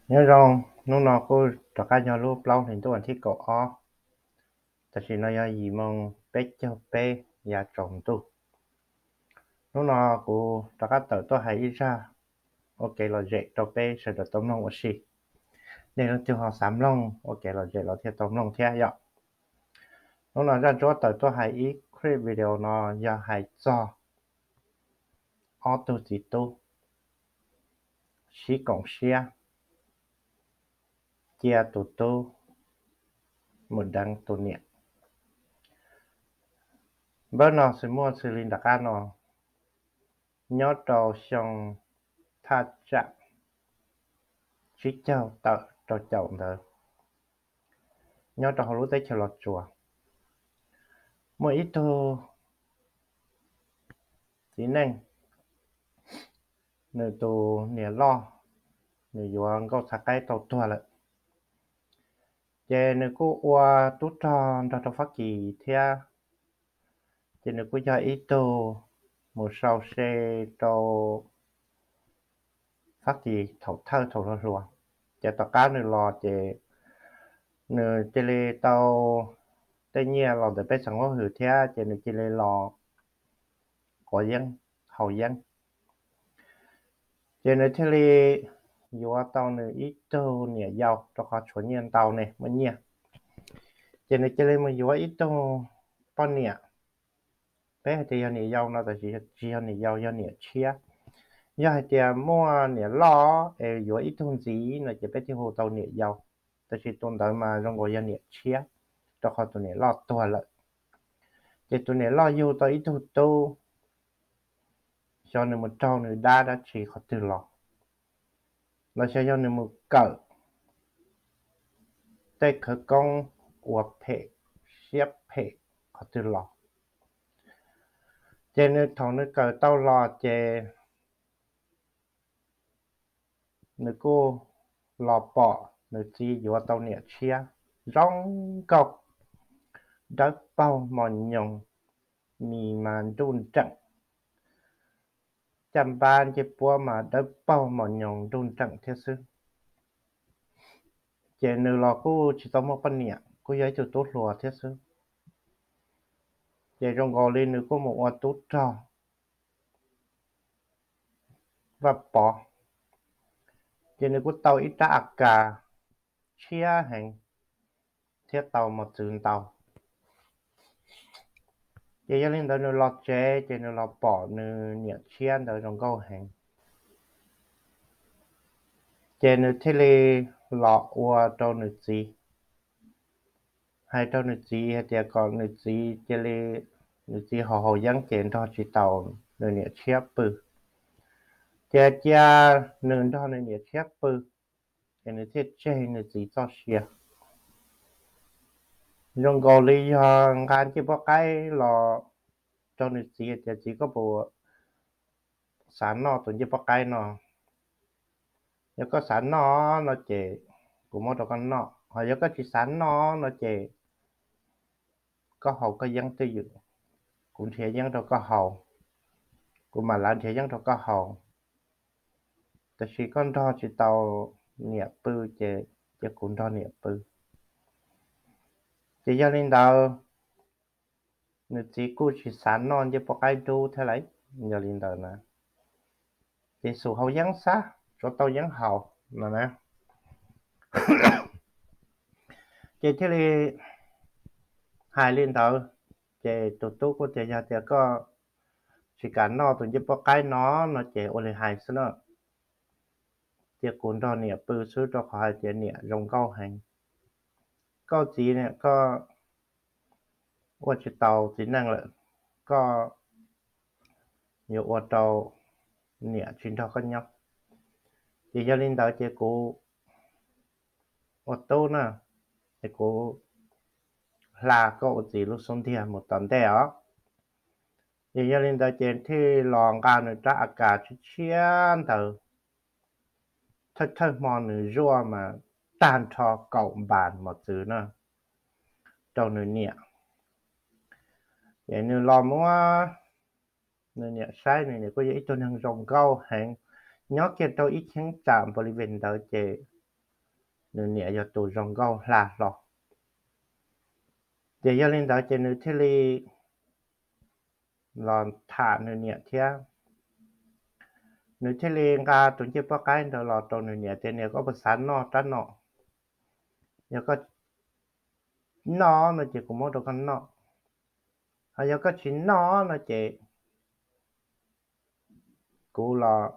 Nyob zoo, hnub no kuj rov qab yog lub plaub hlis ntuj thib kaum ob, tam sim no yog yim moo peb caug peb yav tsaus ntuj. Hnub no kuv rov qab tawm tuaj hais ib zaj ua kev lom zem rau peb sawv daws tau mloog ua si. Nej leej twg ho xav mloog ua kev lom zem los thiaj tau mloog thiab yom. Hnub no zaj ntsuab tawm tuaj hais ib clip video no yog hais txog ob tug txiv tub sib koom siab cia tus tub mus deev tus niam. Npawb no xws muaj xws li nram qab no, nyob rau xyoo thaj tsam tsib caug tawm rau caum ntawd, nyob rau hauv lub teb chaws Los Tsuas, muaj ib tug txiv neej, nws tus niam loj, nws yuav nkauj txhav qaib tau tuag lawm, ces nws kuj ua tub rog nrog rau Fab Kis thiab. Ces nws kuj yog ib tug mus sau se rau Fab Kis thaum thawj thaum hluas hluas. Ces tom qab nws los ces nws cia li tau tej nyiaj los ntawm pej xeem huab hwm thiab, ces nws cia li los quav yeeb, haus yeeb. Ces nws thiaj li yuav tau nws ib tug niam yau, rau qhov tshuav nyiaj ntau ne, muaj nyiaj. Ces nws cia li mus yuav ib tug poj niam. Peb hais tias yog niam yau no, tab sis tsis yog niam yau, yog niam tshiab. Yog hais tias muaj niam loj es yuav ib tug ntxiv no ces peb thiaj hu tau niam yau, tab sis tus ntawd mas zoo nkaus yog niam tshiab, rau qhov tus niam loj tuag lawm. Ces tus niam loj yug tau ib tug tub, xyov nws mus raug nws dab dab tsi qhov twg los, los xyov yog nws mus kawm tej khawv koob ua phem, siab phem qhov twg los. Ces nws thaum nws kawm tau los ces nws kuj los pom nws txiv yuav tau niam tshiab zoo nkauj, dawb paug mos nyoos, mis mas nruj nreem, caj npab ncej puab mas dawb paug mos nyoos nruj nreem thiab xwb. Ces nws los kuj tsis tau muaj poj niam, kuj yog ib tug tub hluas thiab xwb. Ces zoo nkaus li nws kuj mus ua tub rog Vaj Pov, ces nws kuj tau ib rab A K tshiab heev thiab tau mos txwv ntau. Ces yog li ntawd nws los tsev ces nws los pom nws niam tshiab ntawd zoo nkauj heev, ces nws thiaj li los ua rau nws txiv, hais rau nws txiv hais tias kom nws txiv cia li, nws txiv haus haus yeeb ces nrog tsis tau nws niam tshiab pw, ces cia nws nrog nws niam tshiab pw, ces nws thiaj tseg nws txiv txoj sia. Zoo nkaus li yog nqa ncej puab qaib los rau nws txiv tias, txiv, koj puas xav noj tus ncej puab qaib no? Yog koj xav noj no ces kuv muab rau koj noj, ho yog koj tsis xav noj no ces koj haus koj yeeb twj ywm, kuv nrhiav yeeb rau koj haus, kuv mam lav nrhiav yeeb rau koj haus. Tab sis koj nrog tsis tau niam pw ces cia kuv nrog niam pw. Ces yog li ntawd, nws txiv kuj tsis xav noj ncej puab qaib dub thiab lauj. Yog li ntawd na, ces xub haus yeeb xwb, tsuav tau yeeb haus no na. Ces thiaj li hais li ntawd, ces tus tub kuj tias, yog tias koj tsis kam noj tus ncej puab qaib no no ces ua li hais xwb na, cia kuv nrog niam pw xwb, rau qhov hais tias niam zoo nkauj heev. Koj txiv niam, koj ua tsis tau txiv neej lawm, koj yuav ua rau niam tsis nrog koj nyob. Ces yog li ntawd ces kuv ua tub na, ces kuv hla koj ua txiv lub xub ntiag mus tom ntej os. Ces yog li ntawd ces thiaj los nqa nws rab A K tshiab tshiab ntawd, thawj thawj hmo nws zuaj mas tag nrho kaum npas mos txwv na rau nws niam. Ces nws los muab nws niam saib, nws niam kuj yog ib tug neeg zoo nkauj heev, nyob kiag rau ib cheeb tsam Npaus Lis Ves ntawd ces nws niam yog tus zoo nkauj hla hlo. Ces yog li ntawd ces nws thiaj li los tham nws niam thiab. Nws thiaj li nqa tus ncej puab qaib ntawd los rau nws niam tias, Niam, koj puas xav noj rab no? Yog koj noj no ces kuv muab rau koj noj, ho yog koj tsis noj no ces kuv los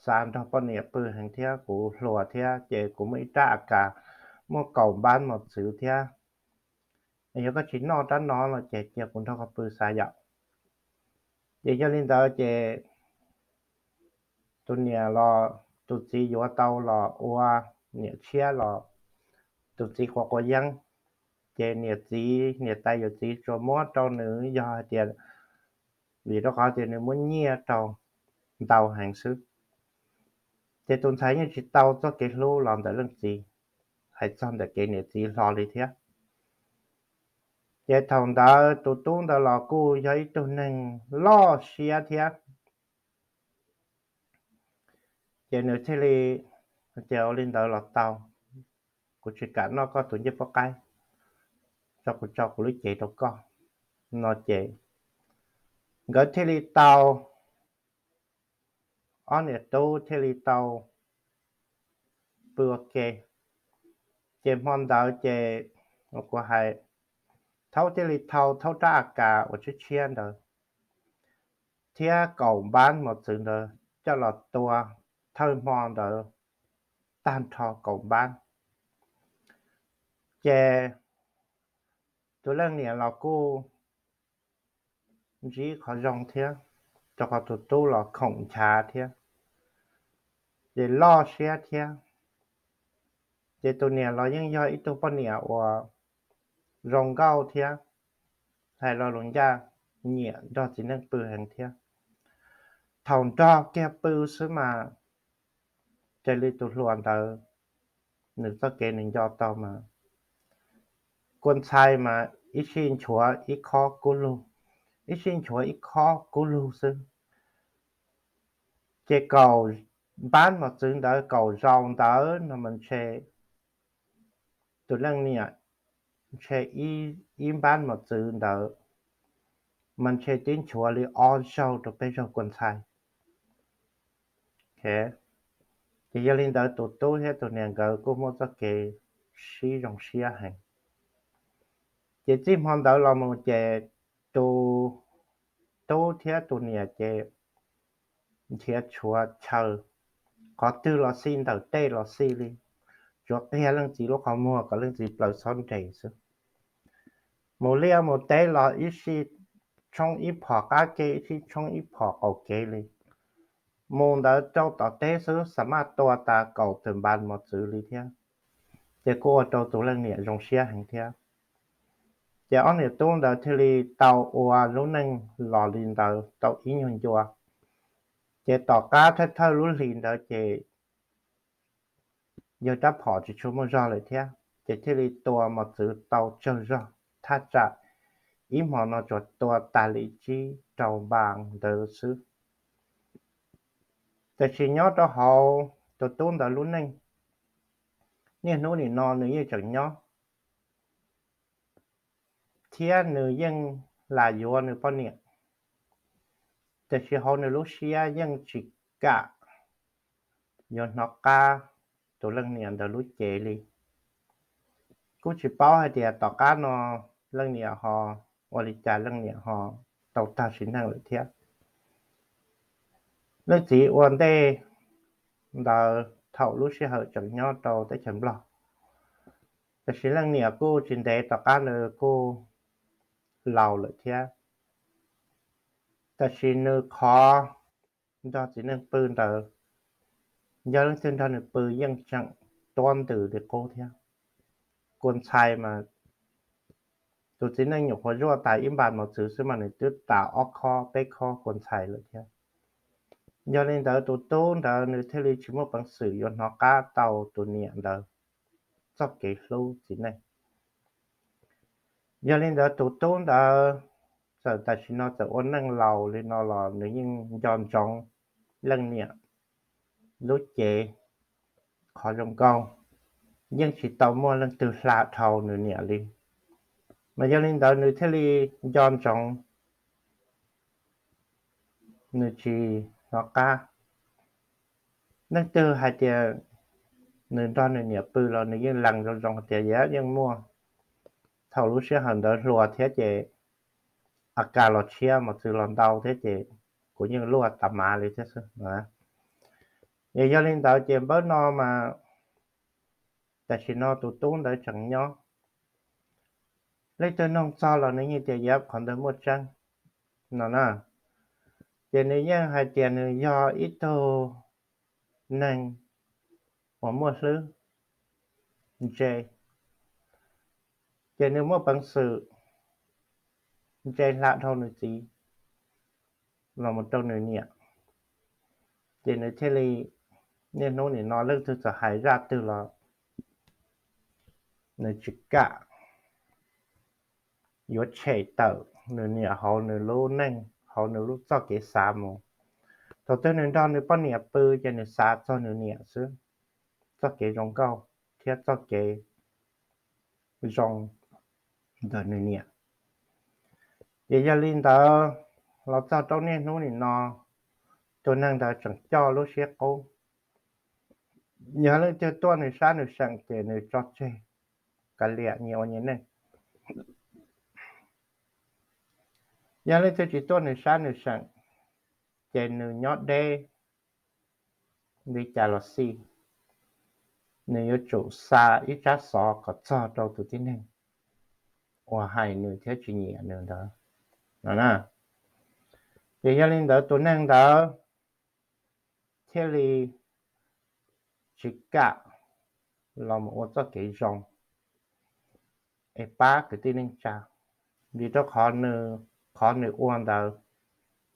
xav nrog poj niam pw heev thiab, kuv hluas thiab, ces kuv muaj ib rab a kas, muaj kaum npab mos txwv thiab. Yog koj tsis noj rab no no ces cia kuv nrog koj pw xav yom. Ces yog li ntawd ces tus niam los, tus txiv yuav tau los ua niam tshiab los, tus txiv quav quav yeeb, ces niam txiv, niam tais yawm txiv tsuas muab rau nws yog hais tias, vim rau qhov tias nws muab nyiaj rau ntau heev xwb. Ces tus ntxhais yeej tsis tau txoj kev hlub los ntawm leej txiv, hais txog ntawm kev niam txiv hlo li thiab. Ces thaum ntawd tus tub ntawd los kuj yog ib tug neeg loj siab thiab. Ces nws thiaj li tias, Ua li ntawd los tau, kuv tsis kam noj koj tus ncej puab qaib, tso kuv tso kuv lub cev rau koj. No ces nkawd thiaj li tau, ob niam tub thiaj li tau pw ua ke. Ces hmo ntawd ces kuv hais, Thaub thiaj li thau Thaub rab a kas uas tshiab tshiab ntawd thiab kaum npab mos txwv ntawd coj los tua thawj hmo ntawd tag nrho kaum npab. Ces tus leej niam los kuj ntsib qhov zoo thiab, rau qhov tus tub los khoom nchav thiab, ces loj siab thiab. Ces tus niam los yeej yog ib tug poj niam uas zoo nkauj thiab, hais lo lus ncaj, nyiam nrog txiv neej pw heev thiab. Thaum nrog kiag pw xwb mas, raws li tus hluas ntawd nws txoj kev nws nco tau mas, kua ntxhais mas ib sij nchuav ib khob kub lug, ib sij nchuav ib khob kub lug xwb. Ces kaum npab mos txwv ntawd, kaum zaus ntawd no mas ntshe tus leej niam, ntshe ib npab mos txwv ntawd mas ntshe twb nchuav li ob zaug rau peb zaug kua ntxhais. Ces yog li ntawd tus tub thiab tus niam nkawd kuj muaj txoj kev sib zoo siab heev. Ces txij hmo ntawd los mus ces tus tub thiab tus niam ces nrhiav tshuav chaw qhov twg los xij, ntawm tej los xij li, tsuav qhia leej txiv lub qhov muag kom leej txiv plaws txhob nres xwb. Mus liaj mus teb los ib sij tshoob ib phom qab kev, ib sij tshoob ib phom qaum kev li. Mus ntawd rau tom teb xwb xam maj tua tas kaum tawm npas mos txwv li thiab. Ces kuj ua rau tus leej niam zoo siab heev thiab. Ces ob niam tub ntawd thiaj li tau ua lub neej los li ntawd tau ib nyuag ncua. Ces tom qab thawj thawj lub hlis ntawd ces yawg rab phom tsis tshua muaj zog lawm thiab, ces thiaj li tua mos txwv tau tsawg zog, thaj tsam ib hmo no tsuas tua tas li tsib rau npas ntawd xwb. Tab sis nyob rau hauv tus tub ntawd lub neej, niaj hnub nim no nws yeej tseem nyob thiab nws yeej lam yuav nws poj niam, tab sis hauv nws lub siab yeej tsis kam yuav hnov qab tus leej niam ntawd lub cev li. Kuj tsis paub hais tias tom qab no leej niam ho ua li cas, leej niam ho tau tag sim neej lawm thiab. Leej txiv ua ntej ntawd thaum lub sij hawm tseem nyob rau teb chaws Nplog, tab sis leej niam kuj tsis ntev tom qab ntawd kuj laus lawm thiab. Tab sis nws qhov nrog txiv neej pw ntawd, yog leej twg nrog nws pw yeej tseem tuab ntws li qub thiab. Kua ntxhais mas tus txiv neej nyuam qhuav zuaj tas ib npas mos txwv xwb mas nws twb tas ob khob peb khob kua ntxhais lawm thiab. Yog li ntawd tus tub ntawd nws thiaj li tsis muaj peev xwm yuav hnov qab tau tus niam ntawd txoj kev hlub txiv neej. Yog li ntawd tus tub ntawd txawm tam sim no txawm ua neej laus li no los nws yeej nco ntsoov leej niam lub cev qhov zoo nkauj, yeej tsis tau muaj leej twg hla dhau nws niam li. Mas yog li ntawd nws thiaj li nco ntsoov, nws tsis hnov qab. Leej twg hais tias nws nrog nws niam pw los nws yeej lees zoo zoo hais tias yog yeej muaj. Thaum lub sij hawm ntawd hluas thiab ces a kas los tshiab mos txwv los ntau thiab ces kuv yeej luaj tas mav li thiab xwb. Es yog li ntawd ces npawb no mas tam sim no tus tub ntawd tseem nyob. Leej twg noog txog los nws yeej tias yog qhov ntawd muaj tseeb no na. Ces nws yeej hais tias nws yog ib tug neeg uas muaj hlwb ntse, ces nws muaj peev xwm ntse hla dhau nws txiv los mus rau nws niam. Ces nws thiaj li, niaj hnub nim no leej twg txawm hais zaj twg los nws tsis kam yuav tshem tawm nws niam hauv nws lub neej, hauv nws lub txoj kev xav mus. Thaum twg nws nrog nws poj niam pw ces nws xav txog nws niam xwb, txoj kev zoo nkauj thiab txoj kev zoo ntawm nws niam. Ces yog li ntawd, los txog rau niaj hnub nim no, tus neeg ntawd tseem coj lub siab qub. Yog leej twg tuaj nws sab nws seem ces nws tso tseg, kav liam nyias ua nyias neej. Yog leej twg tsis tuaj nws sab nws seem, ces nws nyob deb li cas los xij, nws yuav tsum xa ib tsab xov kom txog rau tus tib neeg uas hais nws thiab tsis nyiam nws ntawd no na. Ces yog li ntawd tus neeg ntawd thiaj li tsis kam los mus ua txoj kev zoo es pab kwv tij neej tsa, vim rau qhov nws, qhov nws ua ntawd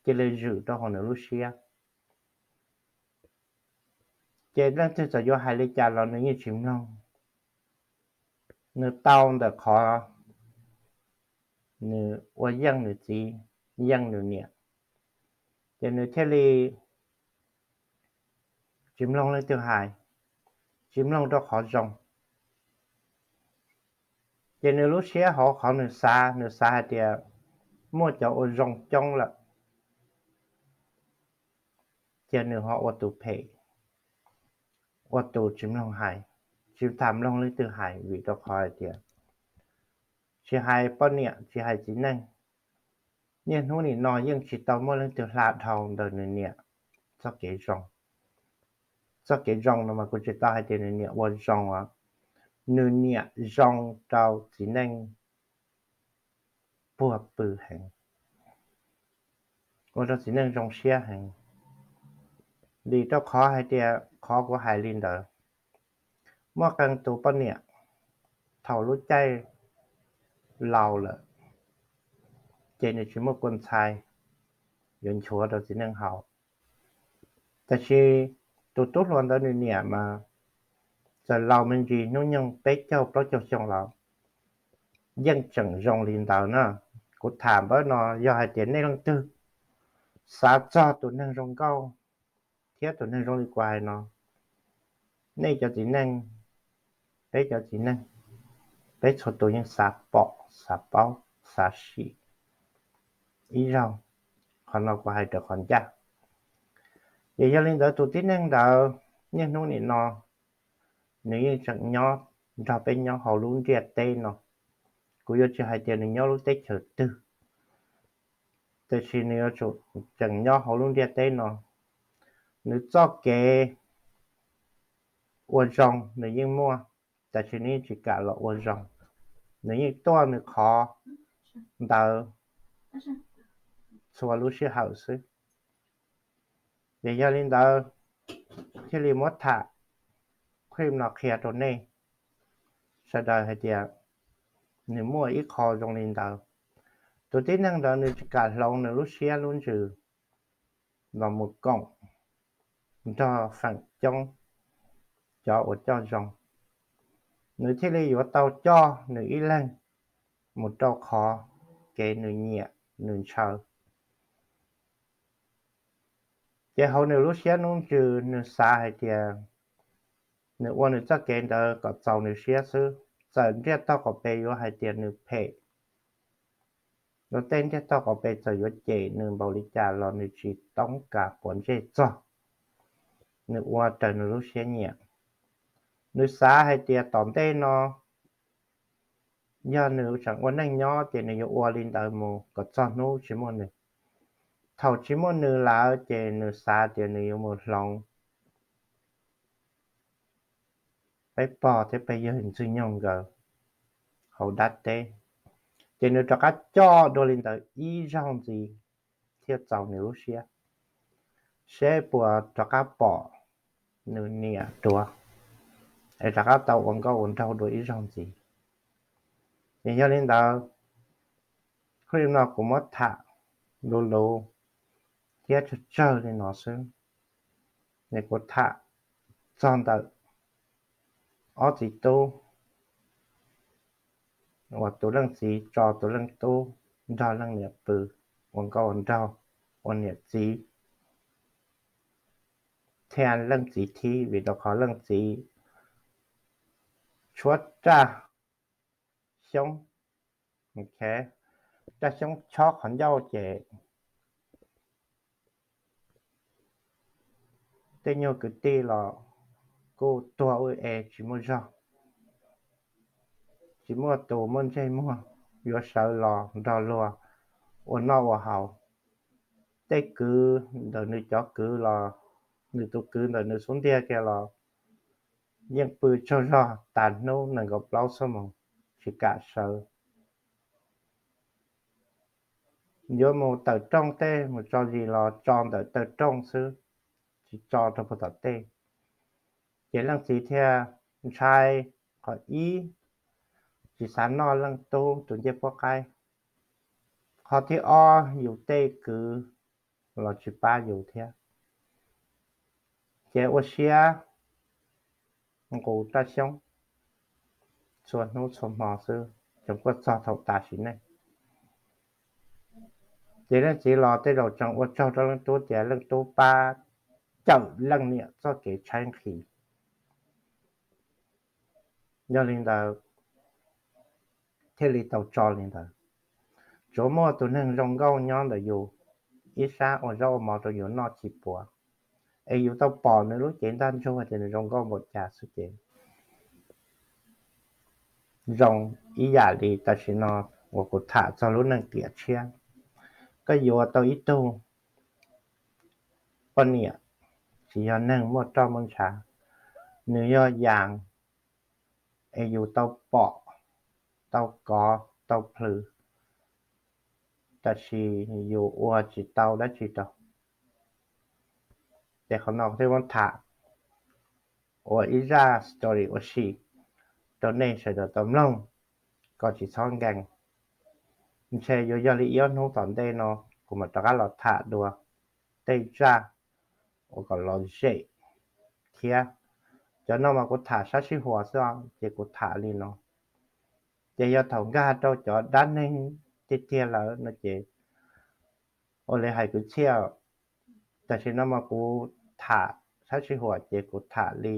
cia li zwm rau hauv nws lub siab. Ces leej twg txawm yuav hais li cas los nws yeej tsis mloog. Nws tau ntawm qhov nws ua yeej nws txiv, yeej nws niam, ces nws thiaj li tsis mloog leej twg hais, tsis mloog rau qhov zoo. Ces nws lub siab hauv qhov nws xav, nws xav hais tias muaj cov ua zoo coob lawm, ces nws ho ua tus phem, ua tus tsis mloog hais, tsis tham mloog leej twg hais, vim rau qhov hais tias tsis hais poj niam tsis hais txiv neej, niaj hnub nim no yeej tsis tau muaj leej twg hla dhau ntawm nws niam txoj kev zoo. Txoj kev zoo no mas kuv tsis tau hais tias nws niam ua zoo os, nws niam zoo rau txiv neej puag pw heev, ua rau txiv neej zoo siab heev. Vim rau qhov hais tias qhov kuv hais li ntawd, muaj qee tus poj niam thaum lub caij laus lawm, ces nws tsis muaj kua ntxhai yuav nchuav rau txiv neej haus. Tab sis tus tub hluas ntawd nws niam mas txawm laus me ntsis hnub nyoog peb caug plaub caug xyoo los yeej tseem zoo li ntawd na. Kuv tham npawb no yog hais tias nej leej twg xav txog tus neeg zoo nkauj thiab tus neeg zoo li kuv hais no, nej cov txiv neej, peb cov txiv neej, peb txhua tus yeej xav pom, xav paub, xav sim ib zaug. Qhov no kuv hais raws qhov ncaj. Ces yog li ntawd tus tib neeg ntawd niaj hnub nim no nws yeej tseem nyob nrog peb nyob hauv lub ntiaj teb no. Kuv yuav tsis hais tias nws nyob lub teb chaws twg, tab sis nws yuav tsum tseem nyob hauv lub ntiaj teb no. Nws txoj kev ua zoo nws yeej muaj, tab sis nws yeej tsis kam los ua zoo. Nws yeej tuaj nws qhov ntawd txhua lub sij hawm xwb. Ces yog li ntawd, thiaj li muab tham clip no qhia rau nej sawv daws hais tias nws muaj ib qho zoo li ntawd. Tus tib neeg ntawd nws tsis kam hloov nws lub siab lub ntsws los mus koom nrog feem coob cov uas coj zoo, nws thiaj li yuav tau coj nws ib leeg mus rau qhov kev nws nyiam nws ntshaw. Ces hauv nws lub siab hnub ntsws nws xav hais tias nws ua nws txoj kev ntawd kom txaus nws siab xwb, txawm ntiaj tog qaum pes yuav hais tias nws phem, luag tej ntiaj tog qaum pes txawm yuav cem nws npaum li cas los nws tsis toob kas puas ntsej txog, nws ua raws nws lub siab nyiam. Nws xav hais tias tom ntej no yog nws tseem ua neej nyob ces nws yuav ua li ntawd mus kom txog hnub tsis muaj nws. Thaum tsis muaj nws lawm ces nws xav tias nws yuav mus hloov peb pog thiab peb yawg ntxwg nyoog nkawd hauv dab teb, ces nws rov qab coj dua li ntawd ib zaug ntxiv thiaj txaus nws lub siab, seb puas rov qab pom nws niam dua, es rov qab tau ua nkauj ua nraug dua ib zaug ntxiv. Ces yog li ntawd, clip no kuv muab tham luv luv thiab tsawg tsawg li no xwb. Ces kuv tham txog ntawm ob txiv tub uas tus leej txiv tso tus leej tub nrog leej niam pw ua nkauj ua nraug, ua niam txiv thiab leej txiv thib, vim rau qhov leej txiv tshuab raj xyoob, raj xyoob chob qhov ncauj ces tej nyuag kwv tij los kuj tuag ua es tsis muaj zog, tsis muaj tus muaj ntsej muag yuav sawv los nrog luag ua noj ua haus. Tej kwv ntawm nws cov kwv los, nws tus kwv ntawm nws xub ntiag kiag los yeej pw tsaug zog tas hnub nees nkaum plaub xuab moos tsis kam sawv. Yuav mus tawm rooj tej mus tso zis los tso ntawm taw rooj xwb, tsis tso rau puag tom tej. Ces leej txiv thiaj ntshai, qhov ib tsis xav noj leej tub tus ncej puab qaib, qhov thib ob yus tej kwv los tsis pab yus thiab. Ces ua siab nqus raj xyoob txhua hnub txhua hmo xwb, tseem kuj txog thaum tas sim neej. Ces leej txiv los tej zaum tseem ua tsaug rau leej tub tias leej tub pab cawm leej niam txoj kev tshaib nqhis. Yog li ntawd thiaj li tau tso li ntawd. Tsuav muaj tus neeg zoo nkauj nyob ntawm yus, ib sab ua zaub ua mov rau yus noj tsis puas, es yus tau pom nws lub cev ntaj ntsug tias nws zoo nkauj npaum cas xwb ces zoo ib yam li tam sim no uas kuv tham txog lub neej tiam tshiab. Koj yuav tau ib tug poj niam tsis yog neeg muaj roj muaj ntshav, nws yog yas es yus tau pom, tau kov, tau plhws, tab sis yus ua tsis tau dab tsi rau. Ces qhov no thiaj muab tham ua ib zaj story ua si rau nej sawv daws tau mloog, kom tsis txhob nkees. Ntshe yuav yog li ib ob hnub tom ntej no kuv mam rov qab los tham dua tej zaj uas kom lom zem thiab. Cov no mas kuv tham sab sij huas xwb os, ces kuv tham li no. Ces yog thaum nkag rau cov dab neeg tiag tiag lawm no ces ua li hais kwv txhiaj, tam sim no mas kuv tham sab sij huas ces kuv tham li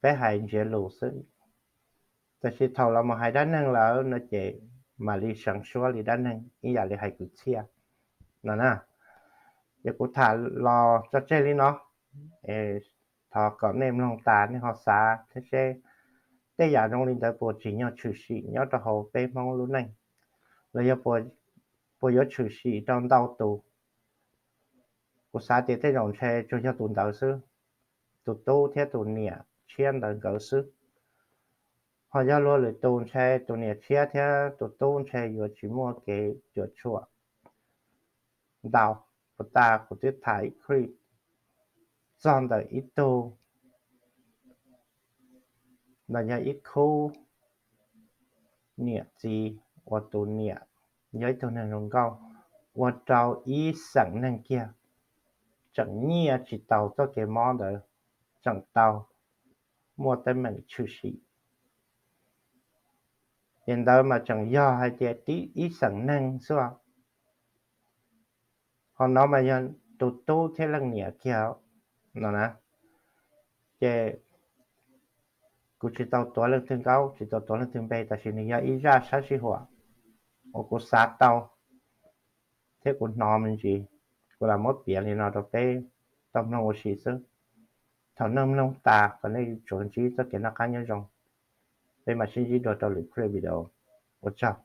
peb hais ntsiav lus xwb. Tab sis thaum los mus hais dab neeg lawm no ces mam li seev suab li dab neeg ib yam li hais kwv txhiaj no na. Ces kuv tham los tso tseg li no, thov kom nej mloog tas nej ho xav thiab seb tej yam zoo li ntawd puas tsim nyog tshwm sim nyob rau hauv peb Hmoob lub neej, los yog puas yuav tshwm sim rau ntau tus. Kuv xav tias tej zaum ntshe tsuas yog tus ntawd xwb, tus tub thiab tus niam tshiab ntawd nkawd xwb. Ho yog luag lwm tus ntshe tus niam tshiab thiab tus tub ntshe yuav tsis muaj kev cuam tshuam ntau. Puas tas kuv twb tham ib clip txog ntawm ib tug, ntawm yog ib khub niam txiv uas tus niam yog ib tug neeg zoo nkauj, ua rau ib xeem neeg kiag tseem nyiaj tsis tau txoj kev mob ntawd, tseem tau muaj teeb meem tshwm sim. Ces ntawd mas tseem yog hais tias tib ib xeem neeg xwb. Ho no mas yog tus tub thiab leej niam kiag no na. Ces kuv tsis tau tuav leej twg nkaub, tsis tau tuav leej twg npe, tab sis nws yog ib zaj sab sij huam uas kuv xav tau thiab kuv hnov me ntsis, kuv lam muab piav li no rau peb tau mloog ua si xwb. Thaum nej mloog tas kom nej tsuas ntsib txoj kev noj qab nyob zoo. Peb mam sib ntsib dua rau lwm clip video. Ua tsaug.